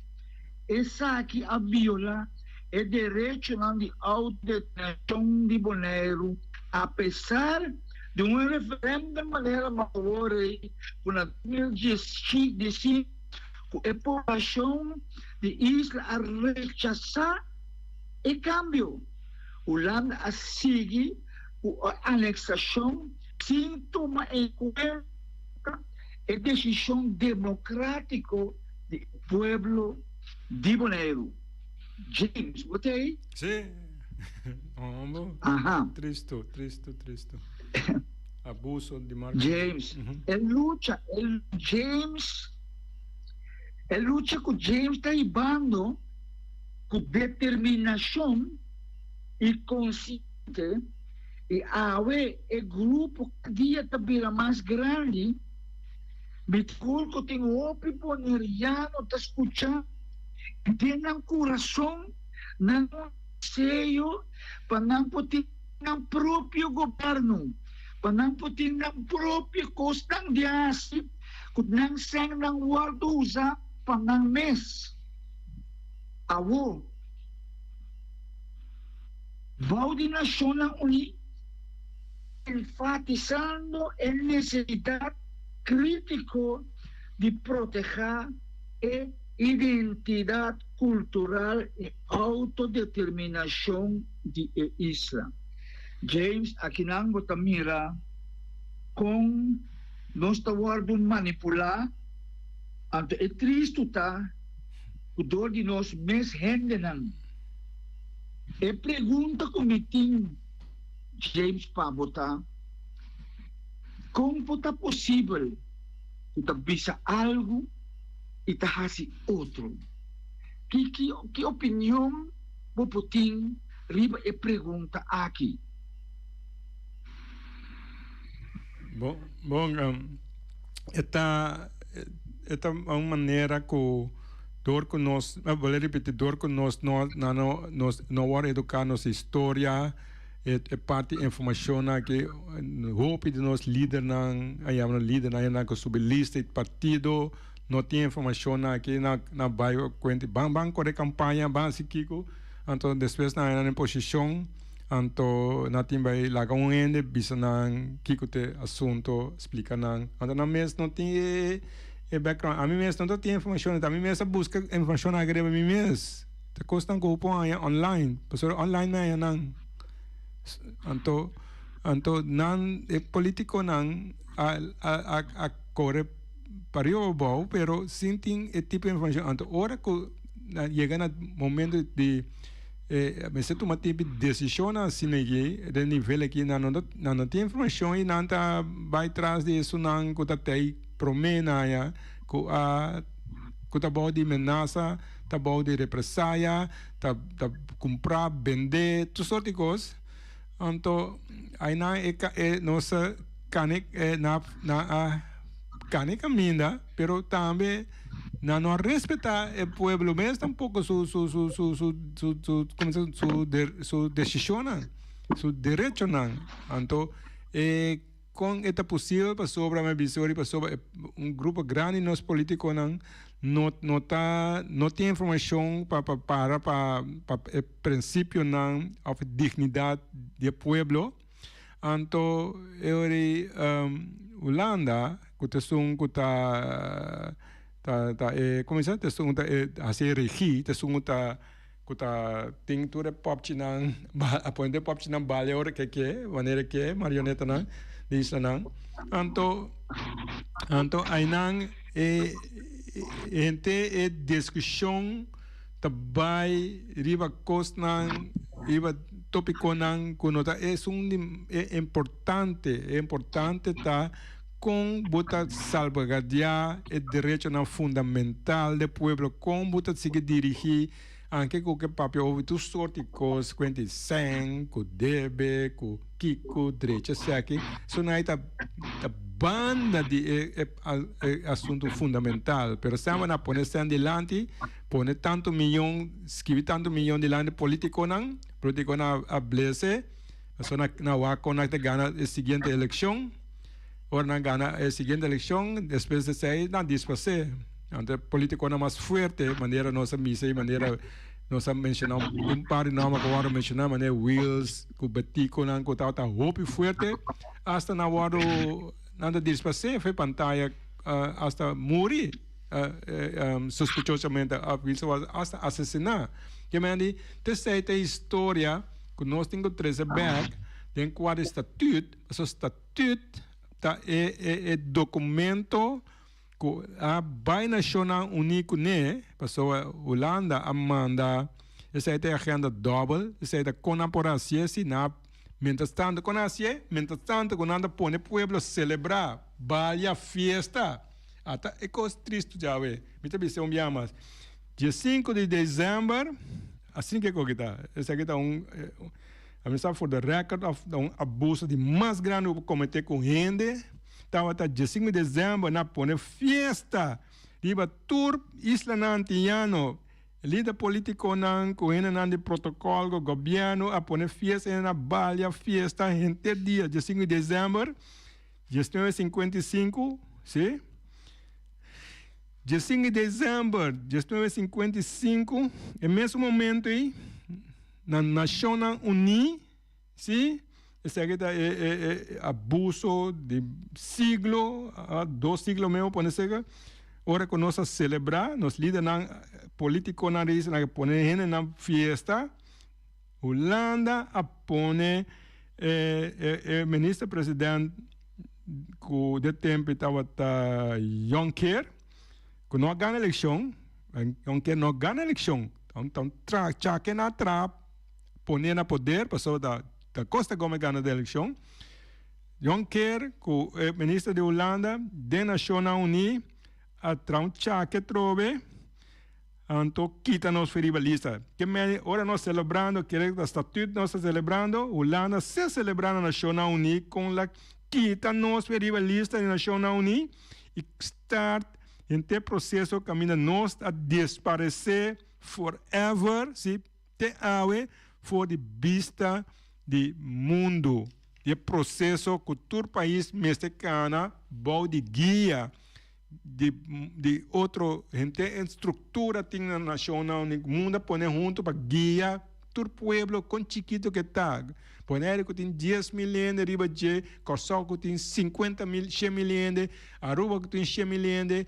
Esaki a violá e derechonan di outodeterminashon di Boneiru apesar di un referèndum manera awor ei ku na 2015 ku e poblashon di isla a rechasá e kambio. Hulanda a sigui ku e aneksashon sin tuma en kuenta e desishon demokrátiko di e pueblo di Boneiru. James, bo ta ei? Sí. Hombo. Aha. Tristo, tristo, tristo. Abuso di marca. James, e lucha, e James, e lucha ku James ta hibando ku determinashon i konsiente i awe e grupo kada dia ta bira mas grandi. Mi tur ku tin hopi boneriano ta skucha den nan kurason nan un deseo pa nan por tin nan propio goberno, pa nan por tin nan propio kosnan di hasi ku nan sènnan wòrdu usa pa nan mes. Awor, bou di Nashonnan Uní, enfatisando e nesesidat krítiko di protehá e identidat kultural i outodeterminashon di e isla. James, akinan bo ta mira kon nos ta wòrdu manipulá, anto e tristu ta ku dor di nos mes hendenan. E pregunta ku mi tin. James pa bo ta, Kon por ta posibel ku ta bisa algu i ta hasi otro? Ki ki opinion bo por tin riba e pregunta aki? Bon, bon, e ta e ta un manera ku dor ku nos, bo a ripiti, dor ku nos no nos no wòrdu eduká nos historia. E parti informashonnan aki hopi di nos lidernan a yama nos lidernan nan ku subi lista di partido no tin informashonnan aki nan nan bai kuenta ban ban kore kampaña ban hasi kiko anto despues nan haña nan den posishon anto nan tin bai laga un hende bisa nan kiko ta e asunto splika nan anto nan mes no tin e background ami mes no ta tin informashon ami mes a buska informashonnan aki riba mi mes. Ta kosnan ku bo por haña online, pasobra online mi haña nan. Anto, anto nan e politikonan a a a a kore pariba abou, pero sin tin e tipo di informashon. Anto ora ku nan yega na momento di e mester tuma tipo di desishonnan asina aki, den nivel aki, nan no ta nan no tin informashon i nan ta bai tras di esunnan ku ta tei promé nan haña ku a ku ta bou di menasa. Ta bou di represaya, ta ta kumpra, bende, tur sort di kos. Anto ainan e ka e nos a kane e na na a kane kaminda, pero tambe nan no a respetá e pueblo mes tampoko su su su su su su su komo se su su desishonnan, su derechonan. Anto e. Kon e ta posibel pasobra mi bisa ori pasobra e un grupo grandi di nos politikonan no no ta no tin informashon pa pa para pa pa e prinsipionan òf e dignidat di e pueblo anto e ori Hulanda ku ta esun ku ta ta ta e komo bisa ta esun ta e hasi e regi ta esun ku ta Ku ta tin tur e popchinan, a pone tur e popchinan balia ora ke ke, wanneer e ke, marionetanan di islanan. Anto, anto ainan e henter e diskushon ta bai riba kosnan, riba topikonan ku no ta esun di e importante. E importante ta kon bo ta salbaguardiá e derechonan fundamental di e pueblo, kon bo ta sigui dirigí anke ku ke papia over tur sort di kos, kuenta di sèn, ku debe, ku kiko, drecha esaki, esnan ei ta ta banda di e e asuntu fundamental, pero semper nan a pone sèn dilanti, pone tantu miyon, skibi tantu miyon dilanti politikonan, politikonan a blese, pasobra nan wak kon nan ta gana e siguiente elekshon. Ora nan gana e siguiente eleccion, despues di esey nan disfase. Anto e politiconan mas fuerte, manera nos a misa y manera nos a menciona un par di nomber cu a wordo menciona, manera Wiels cu Beticonan cu tabata hopi fuerte, hasta nan wordo, nan ta disfase for e pantaya, hasta muri sospechosamente, of Wiels a wordo hasta asesina. Ke men di, t'esey ta e historia cu nos tin cu trece bek den cua di statuut, pasobra statuut. Statuut ta e e e documento cu a bay Nacionnan Uní cune, pasobra Hulanda a manda esey ta e agenda dobel, esey ta con nan por hacié si nan a mientras tanto con nan hacié? Mientras tanto cu nan ta pone pueblo celebra, balia, fiesta, ata e cos tristo djawe, mi ta bisa un bia mas, diesinco di december, asina ke koki ta, esaki ta un. A mi sa for the record of ta un abuso di mas grandi ku por komete ku hende tabata diesinco di december na pone fiesta riba tur islanan antiano lider politiconan ku hendenan di protocol ku gobierno a pone fiesta hende na balia fiesta henter dia diesinco di december 1955 si diesinco di december 1955 e mesun momento ei. Na Nashonnan Uní, sí, esaki ta e e e abuso di siglo, dos siglo meo pone seka, ora ku nos a selebrá, nos lidernan politikonan a nan a pone hendenan fiesta, Hulanda a pone e e e minister president ku de tempu tabata Jonker, ku no a gana elekshon, Jonker no a gana elekshon. Ta un tra chake na tra pone na poder pasobra ta ta Costa Gomez gana de eleccion. Jonker cu e minister di Hulanda den Nacionnan Uní a tra un chake trobe anto kita nos for riba lista. Ke meni ora nos celebrando kere ta statuut nos ta celebrando Hulanda se celebra na Nacionnan Uní con la kita nos for riba lista di Nacionnan Uní y start Henter proceso caminda nos a desparece forever, si, te awe for di bista di. di mundu, di e proseso ku tur pais mester kana bou di guia di di otro henter e struktura tin na Nashonnan Uní mundu a pone huntu pa guia tur pueblo kon chikitu ke ta. Bonaire ku tin 10.000 hende riba dje, Kòrsou ku tin 50.000, 100.000 hende, Aruba ku tin 100.000 hende,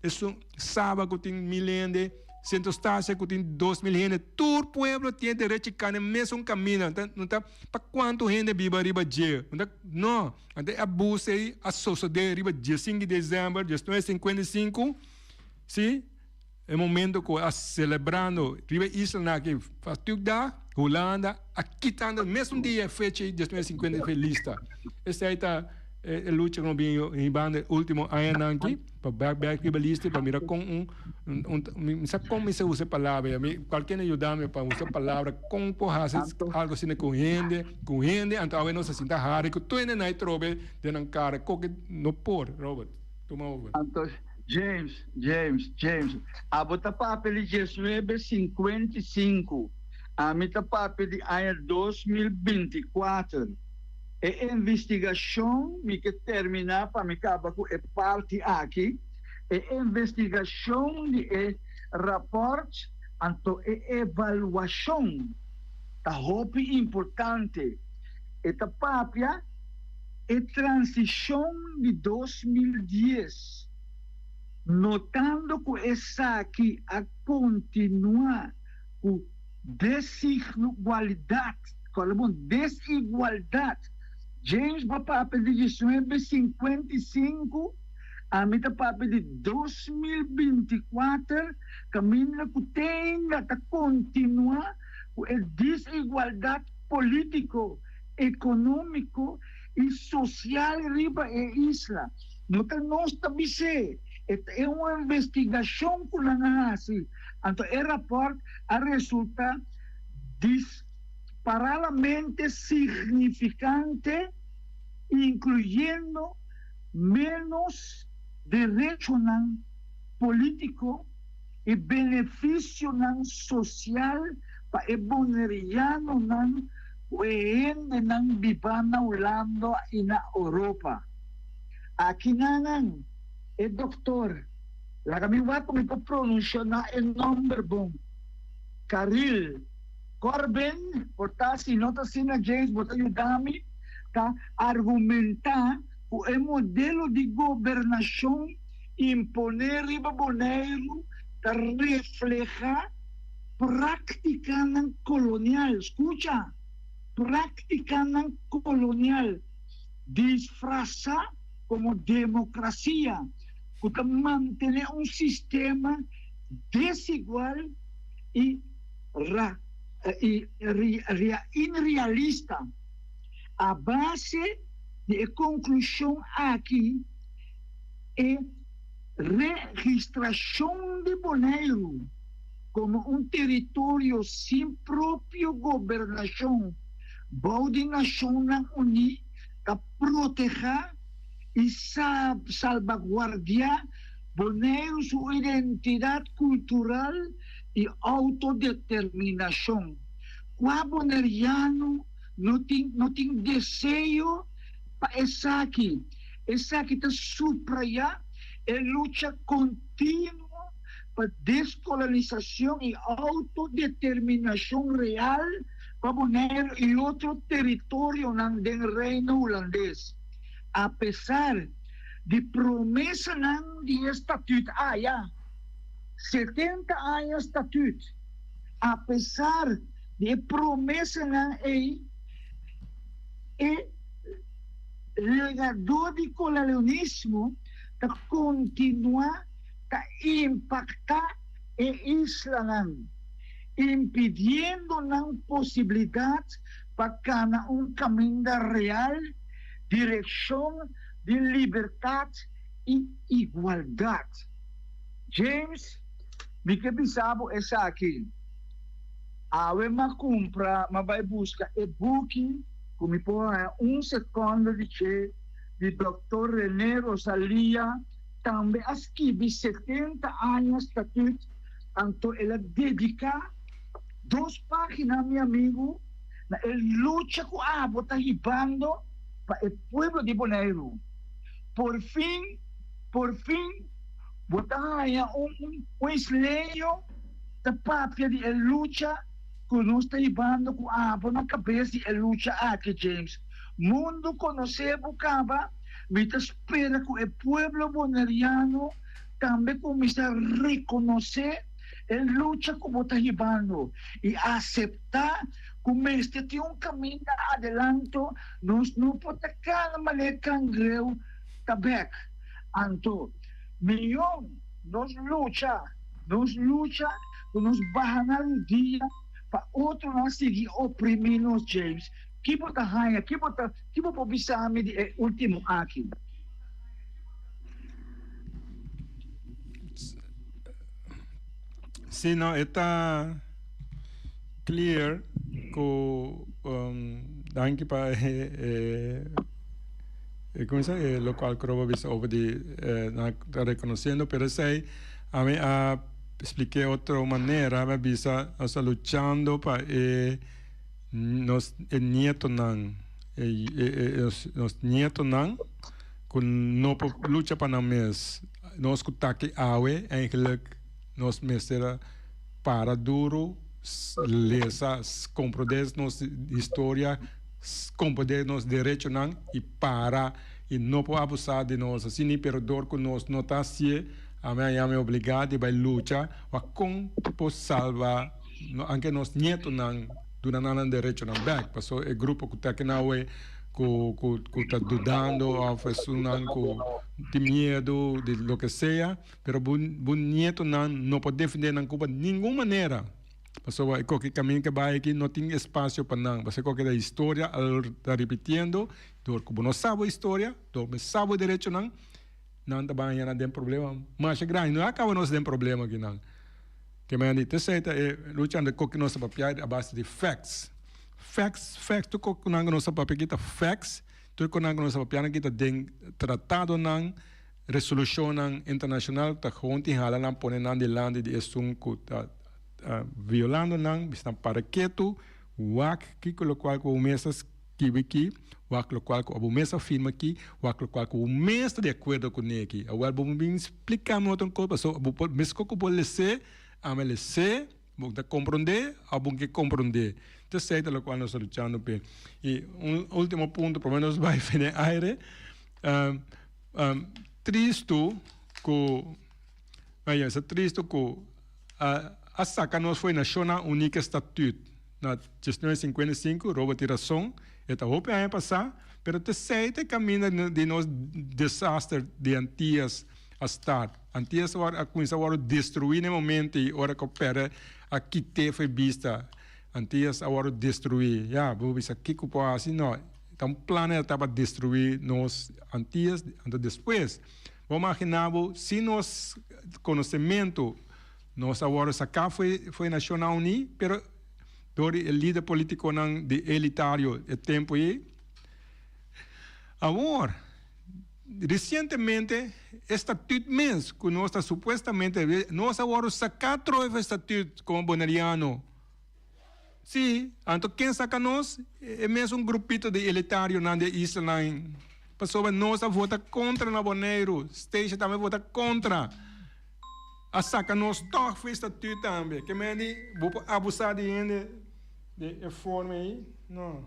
esun Saba ku tin 1.000 hende, Sint Eustatius ku tin 2.000 hende, tur pueblo tin e derecho di kana e mesun kaminda. No ta pa kuantu hende biba riba dje, no ta no. Anto e abuso ei a sosodé riba diesinku di desèmber 1955, si, e momento ku a selebrando riba e islanan aki Fastugdag, Hulanda a kitando e mesun dia e fecha ei 1955 lista. Esei ta e lucha ku nos bin hibando e ultimo añanan aki pa bèk bèk riba lista pa mira kon un un mi sa kon mi sa usa e palabra ya mi kualkier a yuda mi pa usa palabra kon por hasi algo asina ku hende ku hende anto awe nos a sinta hari ku tur hende na e trobe den nan kara koke no por Robert tuma over. Anto James James James abo ta papia di 1955 ami ta papia di aña 2024. E investigashon, mi ke terminá pa mi kaba ku e parti aki, e investigashon di e rapòrt anto e evaluashon ta hopi importante. E ta papia e transishon di 2010, notando ku esaki a kontinuá ku desigualidat, kòrda bon, desigualdat. James bo papia di 1955, ami ta papia di 2024, kaminda ku te ainda ta kontinuá ku e desigualdat polítiko, ekonómiko i sosial riba e isla. No ta nos ta bis'é, e ta e un investigashon ku nan a hasi. Anto e rapòrt a resultá disparadamente signifikante, inkluyendo ménos derechonan polítiko i benefisionan sosial pa e bonerianonan ku e hendenan bibá na Hulanda i na Oropa. Akinanan e doktor. Laga mi wak ku mi por pronunciona e nomber bon. Caril Corbin, por ta si no ta asina James bo ta yuda mi, ta argumenta ku e modelo di gobernashon impone riba Boneiru ta refleha praktikanan kolonial, skucha, praktikanan kolonial disfrasa komo demokrasia. Ku ta mantené un sistema desigual i inrealista. A base di e konklushon aki, e registrashon di Boneiru komo un teritorio sin propio gobernashon bou di Nashonnan Uní ta protehá i salbaguardiá Boneiru su identidat kultural i outodeterminashon. Kua boneriano no tin no tin deseo pa esaki? Esaki ta suprayá e lucha kontinuo pa deskolonisashon i outodeterminashon real pa Boneiru i otro teritorionan den Reino Hulandes. Apesar di promesanan di e statut aya, 70 aña statut, apesar di e promesanan ei, e legadó di kolonialismo ta kontinuá ta impaktá e islanan, impidiendo nan posibilidat pa kana un kaminda real direkshon di libertat i igualdat. James, mi ke bisa bo esaki, awe m'a kumpra, m'a bai buska e buki ku mi por haña un sekondo di dje di Dòktor René Rosalia, tambe a skibi 70 aña Statut, anto el a dediká dos página, mi amigu. na e lucha ku abo ta hibando pa e pueblo di Boneiru. Por fin, por fin bo ta haña un un isleño ta papia di e lucha ku nos ta hibando ku abo na kabes di e lucha aki, James. Mundu konosé bo kaba, mi ta spera ku e pueblo boneriano tambe kuminsá rekonosé e lucha ku bo ta hibando i aseptá ku mester tin un kaminda adelanto, nos no por ta kana manera kangreu ta bèk. Anto, mion nos lucha, nos lucha ku nos baha na rudia pa otronan sigui oprimí nos, James. Ki bo ta haña? Ki bo ta, ki bo por bisa mi di e último aki? Sí, no, e ta clear ku danki pa e e como se e locual ku Robo bisa over di nan ta reconociendo pero esei ami a expliké otro manera mi a bisa nos ta luchando pa e nos e nietonan e e nos nietonan ku no por lucha pa nan mes. Nos ku ta aki awe eigenlijk nos mester a para duru, lesa, komprondé nos historia, komprondé nos derechonan i para i no por abusá di nos asina pero dor ku nos no ta hasié ami a yama e obligá di bai lucha pa kon por salba anke nos nietonan duna nan nan derechonan bek pasobra e grupo ku ta aki awe ku ku ta dudando of esunnan ku tin miedu di loke sea pero bo bo nietonan no por defende nan Cuba ningun manera pasobra e koke kaminda ke bai aki no tin espasio pa nan pasobra e koke ta historia al ta ripitiendo dor ku bo no sa bo historia dor bo sa bo derechonan nan ta bai haña nan den problema masha grandi no a kaba nos den problema akinan. Ke men di tesei ta e lucha anda koki nos ta papia a base di facts. Facts, facts, tur koki ku nos ta papia aki ta facts, tur ku nos ta papia aki ta den tratadonan, resolushonnan internashonal ku ta gewoon tin hala nan pone nan dilanti di esun ku ta violando nan, bisa nan para ketu, wak kiko lokual ku bo mes ta Kibi ki, wak lokual ku abo mes a firma ki, wak lokual ku bo mes ta di akuerdo kuné ki. Awor bo bin splika mi otro kos pasobra bo por meskos ku bo les'é, ami a les'é, bo ta komprondé òf bo ke komprondé. Ta esei ta lokual nos ta luchando p'e. I un último punto promé nos bai fin den aire, tristu ku, vaya, sa tristu ku a saka nos for e Nashonnan Uní ku e statüt. Na 1955, Robert tin rason, e ta hopi aña pasá, pero t'esei ta e kaminda di nos desaster di Antias a start. Antias a kuminsá wòrdu destruí na e momento ei ora ku a pèrdè a kit'é for e bista. Antias a wòrdu destruí. Ya, bo bisa kiko por hasi? No, ta un plan e ta pa destruí nos Antias. Anto despues, bo maginá bo sin nos konosementu. Nos a wòrdu saká for e Nashonnan Uní, pero dor di e lider polítikonan di elitario e tempu ei. Awor, resientemente e statüt mes ku nos ta supuestamente, nos a wòrdu saká troe for e statüt komo boneriano. Sí, anto ken saka nos? E mesun grupito di elitarionan di e islanan. Pasobra nos a vota kontra na Boneiru, Stacia tambe a vota kontra. A saka nos tòg for e statüt tambe. Ke men di bo por abusá di hende di e forma ei? No.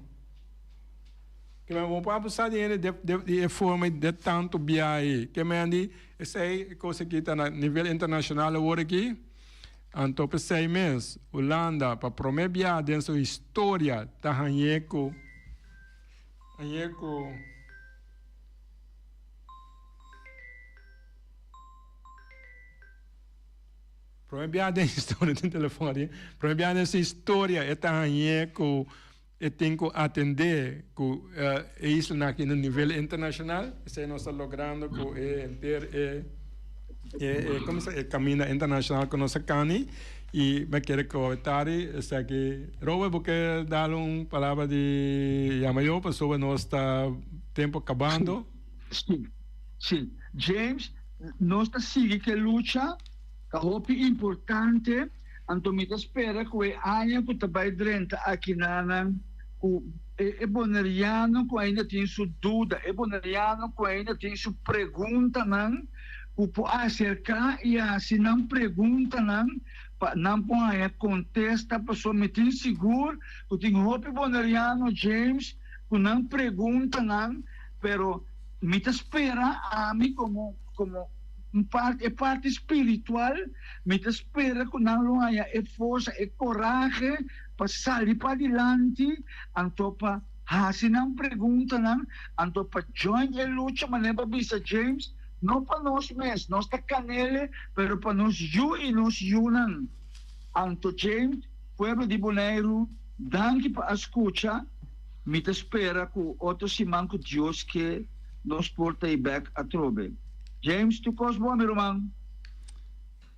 Ke men bo por abusá di hende di e forma ei de tantu bia ei. Ke men di esei e kos aki ta na nivel internashonal awor aki. Anto p'esei mes, Hulanda pa promé bia den su historia ta hañ'é ku hañ'é ku. Promé bia den historia, tin telefòn ari, promé bia den su historia e ta hañ'é ku e tin ku atendé ku e islanan aki na nivel internashonal. Esei nos ta logrando ku e henter e e komo se e kaminda internashonal ku nos a kani i mi a kere kowetari esaki. Robert bo ke dal un palabra di yama yo pasobra nos ta tempu kabando. Sí, sí. James, nos ta sigui ku e lucha, ta hopi importante. Anto mi ta spera ku e aña ku ta bai drenta akinanan. ku e boneriano ku ainda tin su duda, e boneriano ku ainda tin su preguntanan, ku por aserká i hasi nan preguntanan pa nan por haña kontesta, pasobra mi tin sigur ku tin hopi boneriano, James, ku nan preguntanan, pero mi ta spera ami komo komo un parti e parti spiritual, mi ta spera ku nan lo haña e forsa, e korahe pa sali padilanti, anto pa hasi nan preguntanan, anto pa join e lucha, manera bo a bisa James, no pa nos mes, nos ta kanele, pero pa nos yu i nos yunan. Anto James, pueblo di Boneiru, danki pa a skucha, mi ta spera ku otro siman ku Dios ke nos por ta ei bek atrobe. James, tur kos bon mi ruman?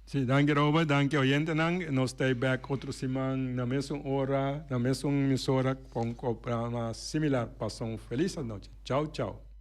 Sí, danki Robert, danki oyentenan. Nos ta bek otro siman na mesun ora, na mesun emisora con programa similar. Pasa un feliz anochi. Chao, chao.